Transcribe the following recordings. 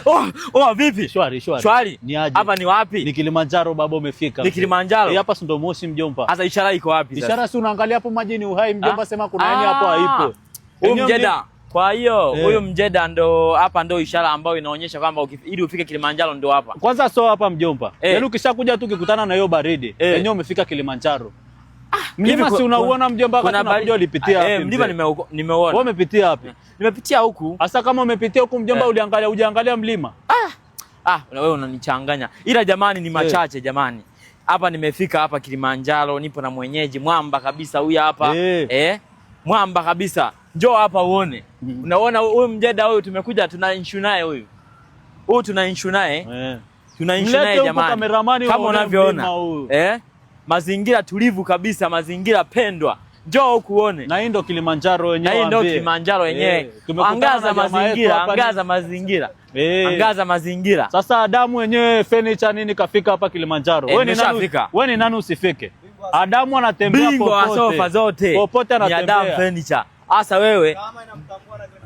Oh, oh, vipi? Shwari, shwari. Shwari. Ni aje? Hapa ni wapi? Ni Kilimanjaro baba, umefika. Ni Kilimanjaro. Eh, hapa si ndo Moshi mjomba. Sasa ishara iko wapi sasa? Ishara si unaangalia hapo maji ni uhai mjomba, Ah? sema kuna yani hapo haipo. Huyu Eneo mjeda. Kwa hiyo Eh. huyu mjeda ndo hapa ndo ishara ambayo inaonyesha kwamba ili ufike Kilimanjaro ndo hapa. Kwanza so hapa mjomba. Eh. Yaani ukishakuja tu ukikutana na hiyo baridi, Eh. enyewe umefika Kilimanjaro. Mlima Hivi si unauona mjomba, wakati kuna unakuja ulipitia wapi? Eh, mlima Mzee? nimeuona. Wewe umepitia wapi? Nimepitia huku. Hasa kama umepitia huku mjomba, Eh. uliangalia hujaangalia mlima? Ah, wewe unanichanganya. Ila jamani ni machache jamani. Hapa nimefika hapa Kilimanjaro, nipo na mwenyeji mwamba kabisa huyu hapa. Eh. Eh? Mwamba kabisa. Njoo hapa uone. Unaona huyu mjeda huyu tumekuja tuna issue naye huyu. Huyu tuna issue naye. Eh. Tuna issue Mlete naye huku jamani. kameramani Kama uone mlima unavyoona. huyu. Eh? Mazingira tulivu kabisa, mazingira pendwa. Njoo huku uone. Na hii ndo Kilimanjaro Na wenyewe. hii ndio waambie. Kilimanjaro yenyewe. Eh, tumekutana Angaza na jamaa yetu mazingira, hapa ni- angaza mazingira. Eh. Angaza mazingira. Sasa Adamu wenyewe furniture nini kafika hapa Kilimanjaro. Eh, Wewe ni nani? nimeshafika. Wewe ni nani usifike? Adamu anatembea Bingwa wa popote. sofa zote. Popote Ni Adam anatembea. Furniture. Asa wewe.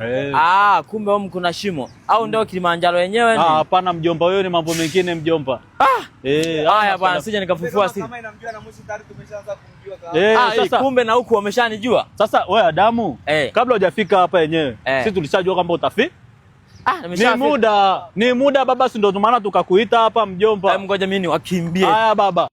Eh. Ah, kumbe humu kuna shimo. Au ndio Kilimanjaro yenyewe Ah, ni? hapana mjomba, wewe ni mambo mengine mjomba. Ah, Eh, haya bwana, sija nikafufua sisi. Kama inamjua na Moshi tayari tumeshaanza kumjua kama. Eh, Ah, sasa kumbe na huku wameshanijua. sasa wewe Adamu, Eh. kabla hujafika hapa yenyewe, Eh. sisi tulishajua kwamba utafika. Ah, Ni nimeshafika. muda, ni muda baba, si ndo maana tukakuita hapa mjomba. Ngoja mimi niwakimbie. Haya baba.